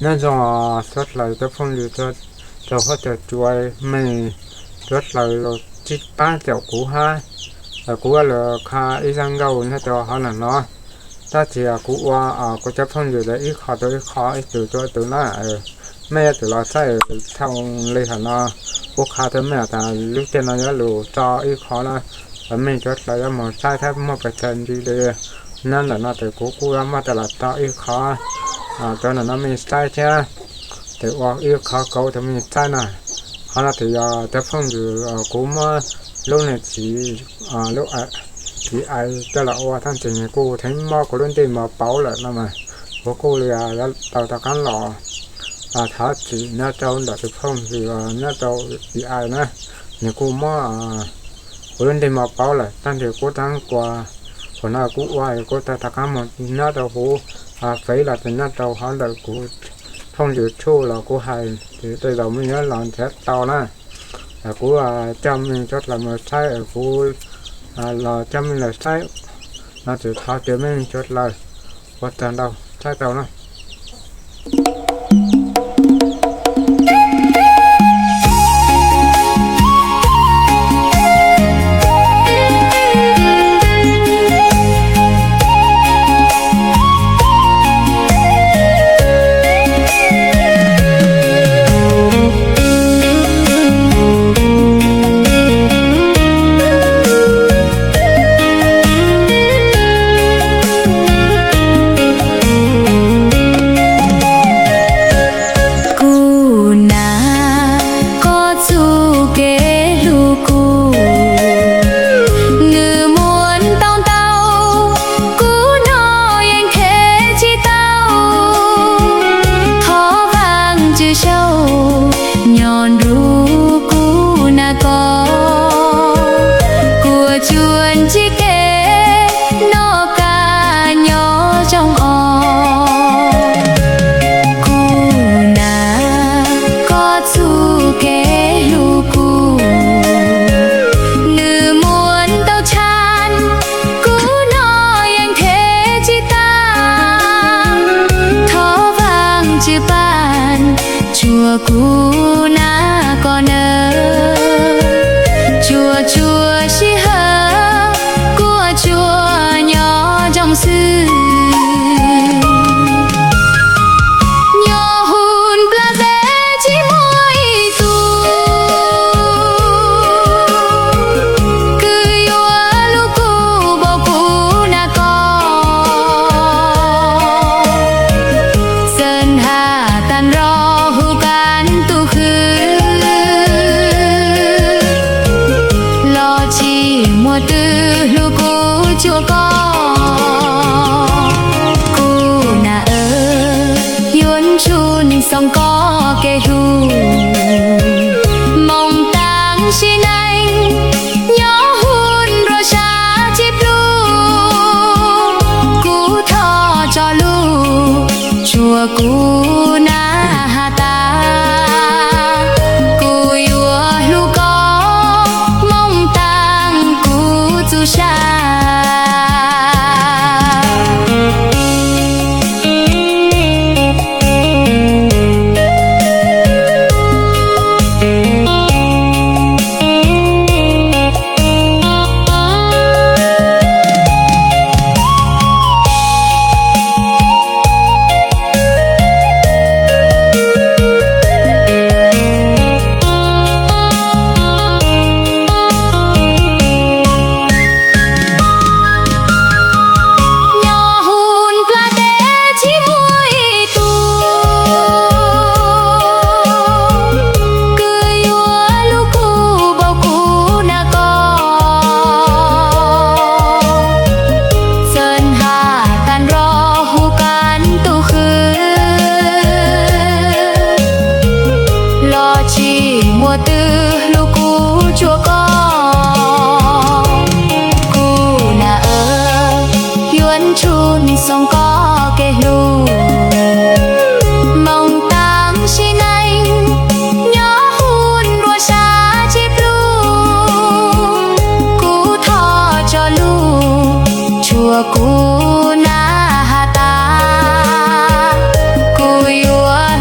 Nyob zoo suav dlawg cov phooj ywg, rau huab cov cua mej suav dlawg los tib pab caum kuv hab, kuv ua lug qha ib zaj nkauj nyob rau hauv lawm no. Tab sis kuv ua kuv cov phooj ywg lawv ib qho rau ib qho, ib tug rau ib tug na. Mej yuav tsum los saib thaum li hawm no, kuv qha rau mej tas lub caij no yuav lug rau ib qho na. Mej suav dlawg yuav moog saib thab muaj pes tsawg nti li. Nyob ntawm no tes kuv kuj yuav muab tas los rau ib qho, rau ntawm no mej saib thiab. Tes ua ib qho kauv rau mej saib na. Qhov no tes yog cov phooj ywg kuv muab lub niag txiv, lub txiv ais coj los ua tab sis nws kuj theem mob kuv lub ntsej muag pauv lawm no mas, kuv kuj li yuav tau rov qaab los thov txim nyob rau ntawm tus phooj ywg nyob rau txiv ais na. Nws kuj mob kuv lub ntsej muag pauv lawm tab sis kuv rov qab kuas, thaum no kuv ua kuv tau rov qaab moog nyob rau huv fev los sis nyob rau hauv ntawm kuv phooj ywg tshuj los kuv hais, tej zaum mej yuav los nrhiav tau na. Kuv coj mej suav dlawg moog saib, kuv los coj mej lug saib no tes thov caw mej suav dlawg ua tsaug ntau, saib tau na. Kuv nam, koj txuj kev hlub kuv, nws muaj ntau ntau, kuv hnov yeej them tsis tau. Thov Vaajtswv sau nyob nrug kuv nam koj, kuv tsuas ntsib kev noj qab nyob zoo os. Kuv nam, koj txuj kev hlub kuv, nws muaj ntau tshaj, kuv hnov yeej them tsis tau. Thov Vaajtswv pab tsuas kuv nam koj nawb, tsuas tsuas sij hawm kuv tsuas nyob zoo xwb. Nyob hauv nplaj teb tsis muaj ib tug kws yuav hlub kuv npaum kuv nam koj. Txawm hab tas nrho huv kav tug hwj, los tsis muaj twg hlub kuv tsuas koj. Kuv nam aw, yuav ntsuj ntxoo koj kev hlub, moog taag sim neej nyob huv nruab sab tsis plub. Kuv thov tso lug tsuas kuv nam has tas, kuv yuav hlub koj moog taag kuv txuj sa. Nyob huv nplaj teb tsis muaj ib tug kws yuav hlub kuv npaum kuv nam koj. Txawm hab tas nrho huv kav tug hwj, los tsis muaj twg hlub kuv tsuas koj. Kuv nam aw, yuav ntsuj ntxoo koj kev hlub, moog taag sim neej nyob huv nruab sab tsis plub. Kuv thov tso lug tsuas kuv nam has tas, kuv yuav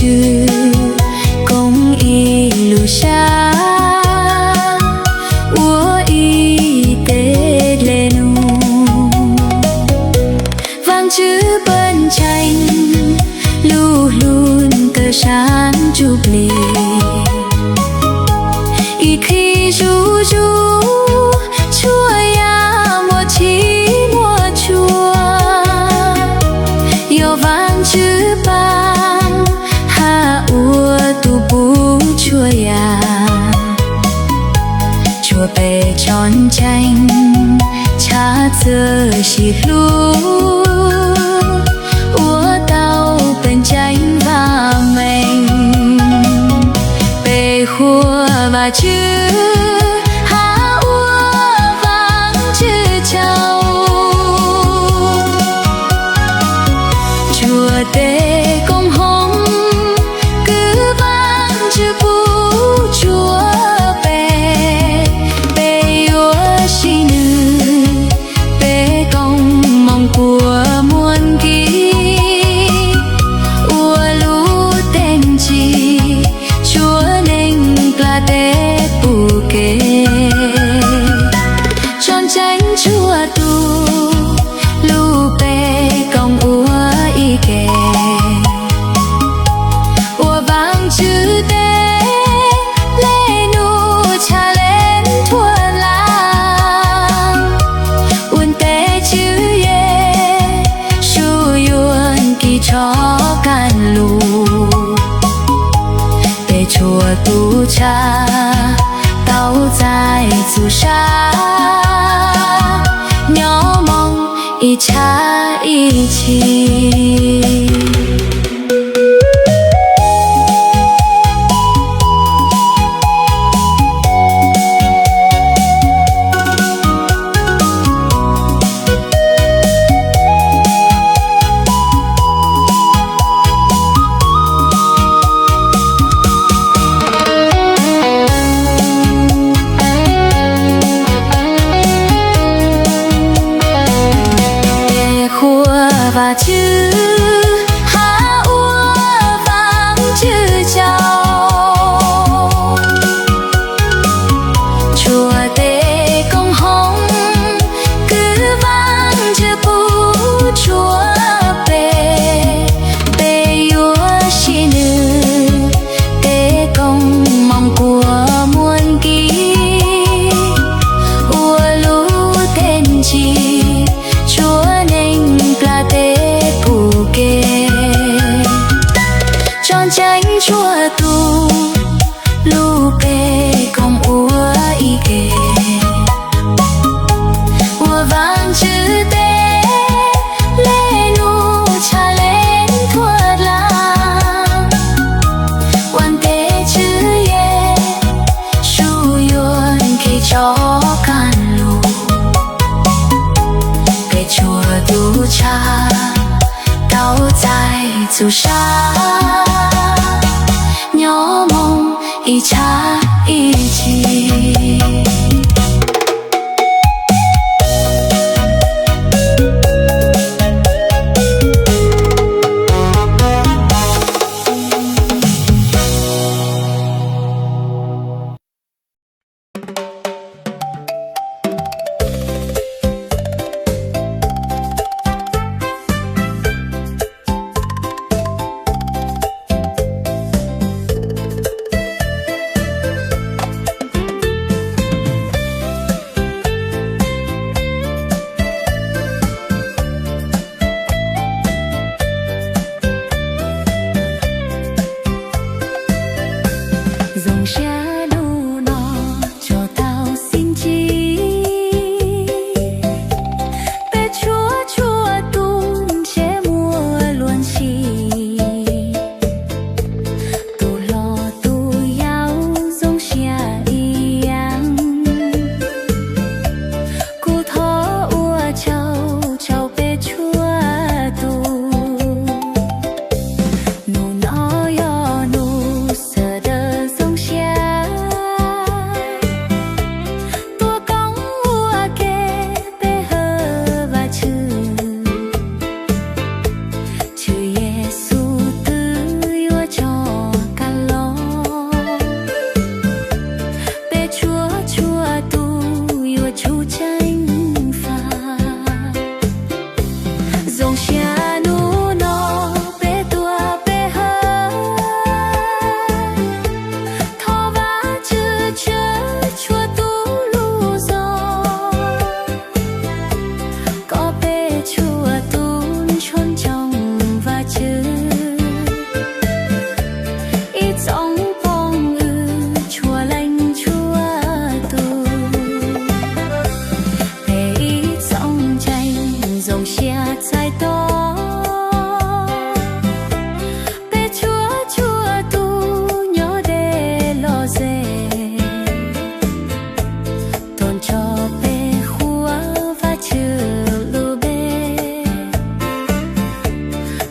Tswv, koom ib lub sab ua ib teg dlej num. Vaajtswv peb ntseeg lub hlub tawm saab tsuj plig, ib qhib zuj zus tshuaj yam muaj tshib muaj tshua. Yog Vaajtswv paab hab ua tug pub tshuaj yam, tshuaj peb tso ntseeg tshaj txawj sib hlub, ua tau peb ntseeg vaam meej. Peb qhuas Vaajtswv hab ua Vaajtswv tsaug. Tshuaj tej koom hoom kws Vaajtswv pub tshuaj peb, peb yuav sim nwj. Peb koom moov puab muaj nqis, ua lub teej tsi tshuav neeg plag teb pum kev. Tso ntseeg tshuaj tug lub peb koom ua ib ke, ua Vaajtswv teb le num tshaj le thuam dlaag, ua ntej Tswv Yexus yuav kis tsho kaaj lug. Peb tshuaj tug tshaj tau txais txuj sa nyob moog ib tshab ib tshim. Peb qhuas Vaajtswv hab ua Vaajtswv tsaug. Tshuaj tej koom hoom kws Vaajtswv pub tshuav peb, peb yuav sim nwj. Tej koom moov puab muaj nqis, ua lub teej tsi tshuav neeg plag teb pum kev. Tso ntseeg tshuaj tug lub peb koom ua ib ke, ua Vaajtswv teb le num tshaj le thuam dlaag, ua ntej Tswv Yexus yuav kis tsho kaaj lug. Peb tshuaj tug tshaj tau txais txuj sa nyob moog ib tshab ib tshim. txais tos, peb tsuag tsuag tus nyob deb los ze, tuaj nrog peb hu ua Vajtswv lub npe,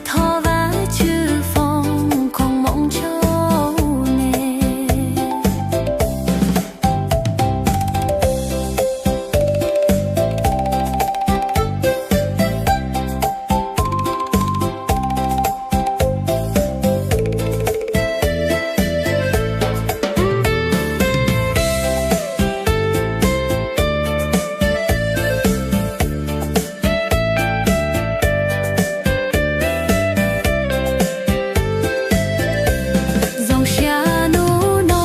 thov Vajtswv foom koob hmoov rau nej. Zoo siab hnub no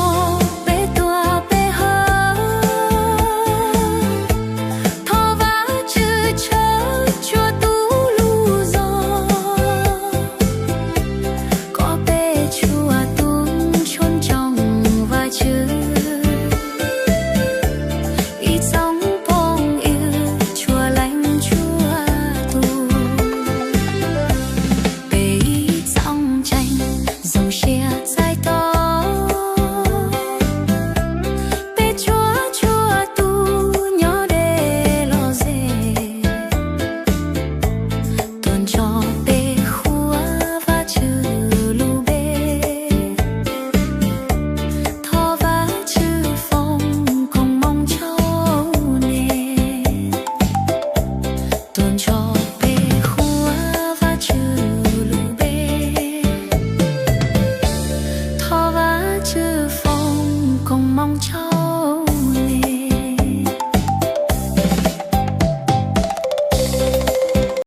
peb tuaj peb hawm, thov Vajtswv tshawb tsuag tus lub zog, kom peb tsuag tus ntshuab ntsoov Vajtswv, ib tsoom phooj ywg tshua leej tshua tus. Peb ib tsoom ntseeg zoo siab txais tos, peb tsuag tsuag tus nyob deb los ze, tuaj nrog peb hu ua Vajtswv lub npe, thov Vajtswv foom koob hmoov rau nej, tuaj nrog